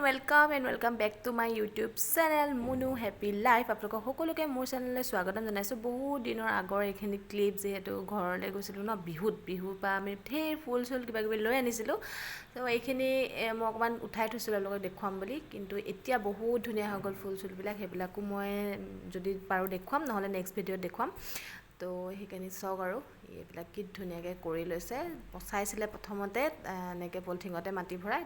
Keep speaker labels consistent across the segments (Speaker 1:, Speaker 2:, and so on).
Speaker 1: Welcome and welcome back to my YouTube channel Munu happy life. আপোনালোকক সকলোকে মোৰ চেনেললৈ স্বাগতম জনাইছোঁ। বহুত দিনৰ আগৰ এইখিনি ক্লিপ, যিহেতু ঘৰলৈ গৈছিলোঁ ন বিহুত, বিহুৰ পৰা আমি ঢেৰ ফুল চুল কিবা কিবি লৈ আনিছিলোঁ। ত' এইখিনি মই অকণমান উঠাই থৈছিলোঁ আপোনালোকক দেখুৱাম বুলি, কিন্তু এতিয়া বহুত ধুনীয়া হৈ গ'ল ফুল চুলবিলাক। সেইবিলাকো মই যদি পাৰোঁ দেখুৱাম, নহ'লে নেক্সট ভিডিঅ'ত দেখুৱাম। তো সেইখিনি চাওক আৰু এইবিলাক কি ধুনীয়াকৈ কৰি লৈছে। পচাইছিলে প্ৰথমতে এনেকৈ পলিথিঙতে মাটি ভৰাই,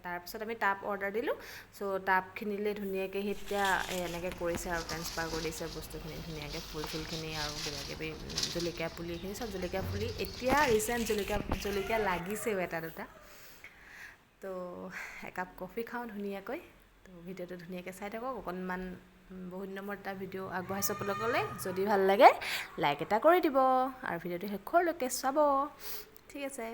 Speaker 1: তাৰপিছত আমি টাব অৰ্ডাৰ দিলোঁ। চ' টাবখিনিলৈ ধুনীয়াকৈ সি তেতিয়া এনেকৈ কৰিছে আৰু ট্ৰেন্সফাৰ কৰি দিছে বস্তুখিনি ধুনীয়াকৈ, ফুল চুলখিনি আৰু কিবাকিবি জলকীয়া পুলি এইখিনি চব জলকীয়া পুলি। এতিয়া ৰিচেণ্ট জলকীয়া জলকীয়া লাগিছেও এটা দুটা। তো একাপ কফি খাওঁ ধুনীয়াকৈ। তো ভিডিঅ'টো ধুনীয়াকৈ চাই থাকক। অকণমান বহুত দিনৰ মূৰত এটা ভিডিঅ' আগবঢ়াইছোঁ আপোনালোকলৈ, যদি ভাল লাগে লাইক এটা কৰি দিব আৰু ভিডিঅ'টো শেষৰলৈকে চাব। ঠিক আছে।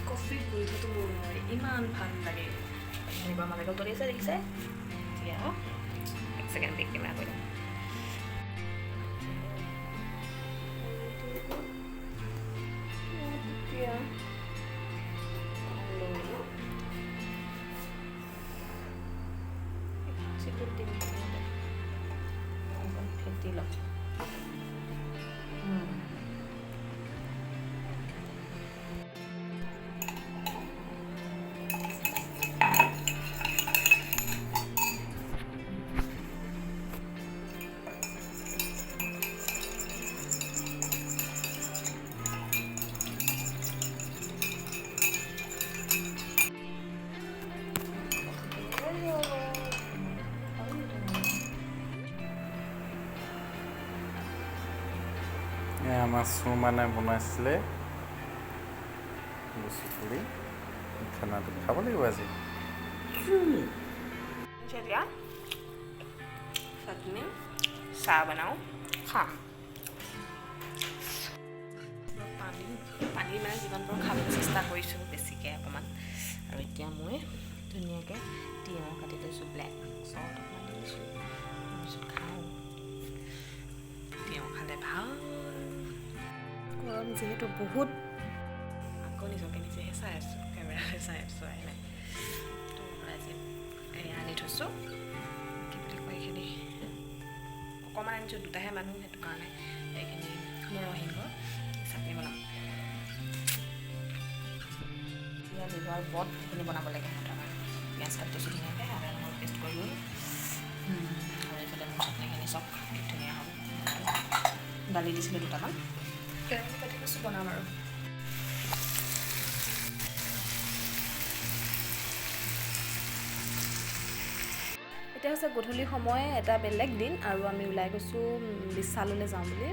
Speaker 1: কফি গোন্ধটো মোৰ ইমান ভাল লাগে। এনেকুৱা মাজে তলি আছে, দেখিছে। এতিয়া এক ছেকেণ্ড বেক কেমেৰা কৰি। ফেটি লওঁ।
Speaker 2: আমাৰ চুমানে বনাইছিলে লুচি পুৰি, খানাটো খাব লাগিব আজি।
Speaker 1: এতিয়া চাটনি চাহ বনাওঁ খাম। পানী পানী মানে যিমান পাৰোঁ খাবলৈ চেষ্টা কৰিছোঁ বেছিকৈ অকণমান। আৰু এতিয়া মই ধুনীয়াকৈ তিয়ঁহ কাটি লৈছোঁ, ব্লেক চল্ট অকণমান দি লৈছোঁ, তাৰপিছত খাওঁ। তিয়ঁহ খালে ভাল, গৰম যিহেতু বহুত। আকৌ নিজকে নিজেহে চাই আছোঁ, কেমেৰালৈ চাই আছোঁ, নাই। তো আজি এয়া আনি থৈছোঁ, কি বুলি কয় এইখিনি, অকণমান আনিছোঁ, দুটাহে মানুহ, সেইটো কাৰণে এইখিনি নৰসিংহ চাটনি বনাম। এতিয়া লিভাৰ বট সেইখিনি বনাব লাগে, সিহঁতৰ কাৰণে পিঁয়াজ কাটি থৈছোঁ ধুনীয়াকৈ, আদা নহৰু পেষ্ট কৰি ল'লোঁ। আৰু এইফালে মোৰ চাটনিখিনি চব কি ধুনীয়া হ'ব। দালি দিছিলোঁ দুটামান, কেৰাহী পাতি লৈছোঁ, বনাম আৰু। এতিয়া হৈছে গধূলি সময়, এটা বেলেগ দিন, আৰু আমি ওলাই গৈছোঁ বিশাললৈ যাওঁ বুলি,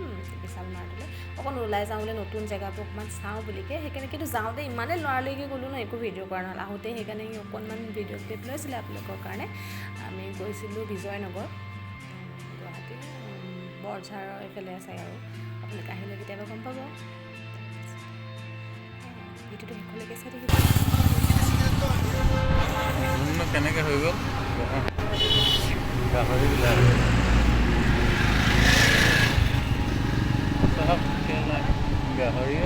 Speaker 1: বিশাল মাৰ্টলৈ অকণ ওলাই যাওঁ বুলি, নতুন জেগাবোৰ অকণমান চাওঁ বুলিকে। সেইকাৰণে কিন্তু যাওঁতে ইমানেই লৰালৰিকৈ গ'লোঁ ন, একো ভিডিঅ' কৰা নহ'ল। আহোঁতে সেইকাৰণে সি অকণমান ভিডিঅ' ক্লিপ লৈছিলে আপোনালোকৰ কাৰণে। আমি গৈছিলোঁ বিজয়নগৰ, গুৱাহাটী বৰঝাৰৰ এইফালে আছে আৰু আপোনালোকে আহিলে কেতিয়াবা গম পাব। ভিডিঅ'টো শেষলৈকে চাই থাকিব।
Speaker 2: কেনেকৈ হৈ গ'ল গাহৰিবিলাক গাহৰি।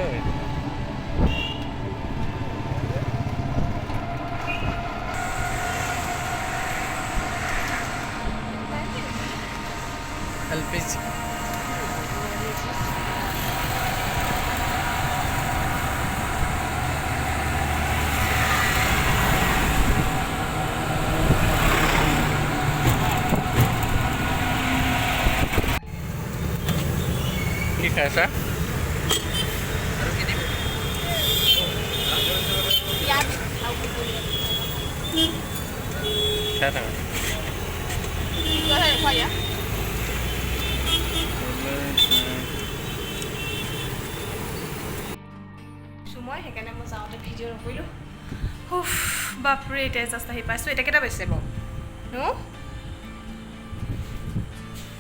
Speaker 2: LPG কি খাইছা? খাই থাকা।
Speaker 1: মই, সেইকাৰণে মই যাওঁতে ভিডিঅ' নকৰিলোঁ। উফ বাপৰে, এতিয়া জাষ্ট আহি পাইছোঁ। এতিয়া কেইটা বাজিছে বাৰু? নো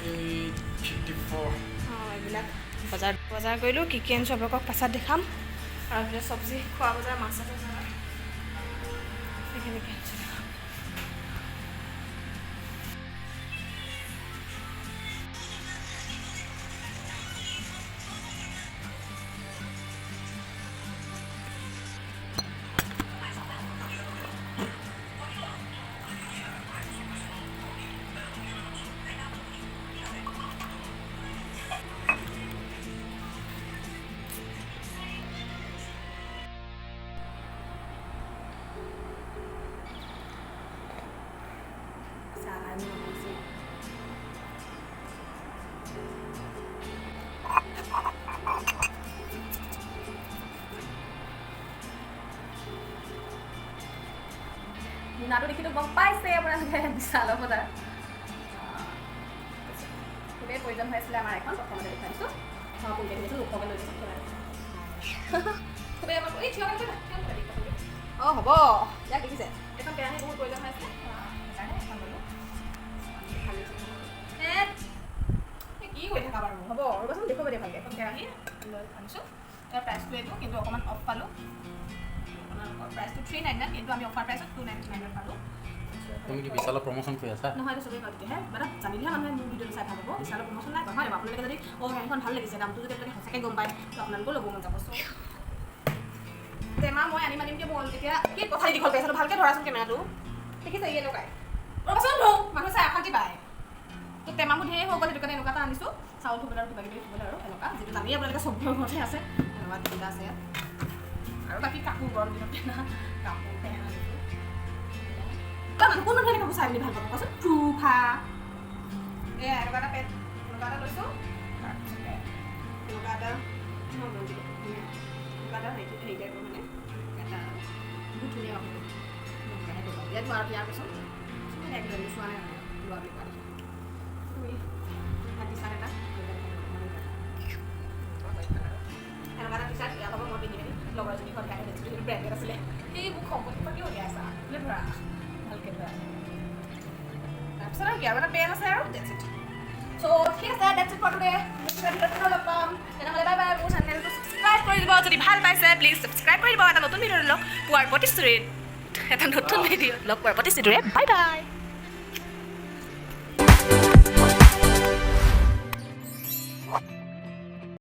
Speaker 2: 8:54।
Speaker 1: অঁ, এইবিলাক বজাৰ বজাৰ কৰিলোঁ, কি কি আনিছোঁ আপোনালোকক পাছত দেখাম। আৰু এইফালে চব্জি খোৱা বজাৰ, মাছ চাছ আছে, সেইখিনিকে আনিছোঁ দেখাম। চাহ খাই মন গৈছে। মোনাটো দেখিতো গম পাইছে আপোনালোকে, বিশালৰ বজাৰ খুবেই প্ৰয়োজন হৈ আছিলে আমাৰ। এখন প্ৰথমতে দেখুৱাই দিছোঁ, পুৰিকে দিছোঁ, ওখকৈ লৈ দিছোঁ। খুবেই আমাৰ এই থিয় কৰি। অঁ, হ'ব, ইয়াক দেখিছে, এখন কেৰাহী বহুত প্ৰয়োজন হৈ আছিলে, সেইকাৰণে এখন ল'লোঁ। কি কৰি থাকা বাৰু? হ'ব, ৰ'বাচোন, দেখুৱাব দিয়া ভালকৈ। এখন কেৰাহী লৈ আনিছোঁ। তাৰ প্ৰাইচটো এইটো, কিন্তু অকণমান অফ পালোঁ। আপোনালোকৰ প্ৰাইচটো 399, কিন্তু আমি অফাৰ প্ৰাইচত 299ত পালোঁ।
Speaker 2: তুমি কি বিশালৰ প্ৰমোশ্যন কৰি আছা?
Speaker 1: নহয়, এইটো চবেই কয়, তেতিয়াহে কিবা এটা জানিলেহে মানুহে মোৰ ভিডিঅ'টো চাই ভাল পাব। বিশালৰ প্ৰমোশ্যন নাই নহয়। আপোনালোকে যদি অ' কেৰাহীখন ভাল লাগিছে, দামটো যদি আপোনালোকে সঁচাকৈ গম পায়, তো আপোনালোকেও ল'ব মন যাব। চ' টেমা মই আনিম আনিমকৈ মই এতিয়া কি কথা দীঘল কৰি আছিলোঁ। ভালকৈ ধৰাচোন কেমেৰাটো। দেখিছে, ই এনেকুৱাই। ৰ'বাচোন, ধৰো, মানুহ চাই অশান্তি পায়। তো টেমাবোৰ ধেৰ হৈ গ'ল, সেইটো কাৰণে এনেকুৱা এটা আনিছোঁ, চাউল থ'বলৈ আৰু কিবা কিবি থ'বলৈ। আৰু এনেকুৱা যিটো জানেই আপোনালোকে, চবৰে ঘৰতে আছে। এনেকুৱা তিনিটা আছে ইয়াত। আৰু বাকী কাপোৰ, গৰম দিনত পিন্ধা কাপোৰ পেন আনিছোঁ। মানুহ কোন মানুহে কাপোৰ চাই পিনি ভাল পাব কোৱাচোন? ফ্ৰুফা এয়া এনেকুৱা এটা পেণ্ট, এনেকুৱা এটা লৈছোঁ। তাৰপিছতে এনেকুৱা এটা, এনেকুৱা এটা হেৰি হেৰি টাইপৰ, মানে এটা বহুত ধুনীয়া কাপোৰ। ইয়াত লোৱা ইয়াৰ পাছত চোৱা নাই, মানে লোৱা বুলি কোৱা। তুমি টি চাৰ্ট এটা, এনেকুৱা এটা টি চাৰ্ট ইয়াৰ লগত মই পিন্ধি পিনি লগৰ এজনী ঘৰত গাড়ী দিছিলোঁ, সেইটো ব্ৰেণ্ডেড আছিলে। সেই মোক খং কৰি কিয় উলিয়াই আছা বোলে, ধৰা ভালকৈ ধৰা। তাৰপিছত আৰু কি, আৰু এটা পেণ্ট আছে আৰু that's it. চ' ঠিক আছে, that's it for today. ভিডিঅ'ত লগ পাম তেনেহ'লে, বাই বাই। মোৰ চেনেলটো ছাবস্ক্ৰাইব কৰি দিব যদি ভাল পাইছে, প্লিজ ছাবস্ক্ৰাইব কৰি দিব। এটা নতুন ভিডিঅ' লগ পোৱাৰ প্ৰতিশ্ৰুতিত, এটা নতুন ভিডিঅ' লগ পোৱাৰ প্ৰতিশ্ৰুতিৰে, বাই বাই।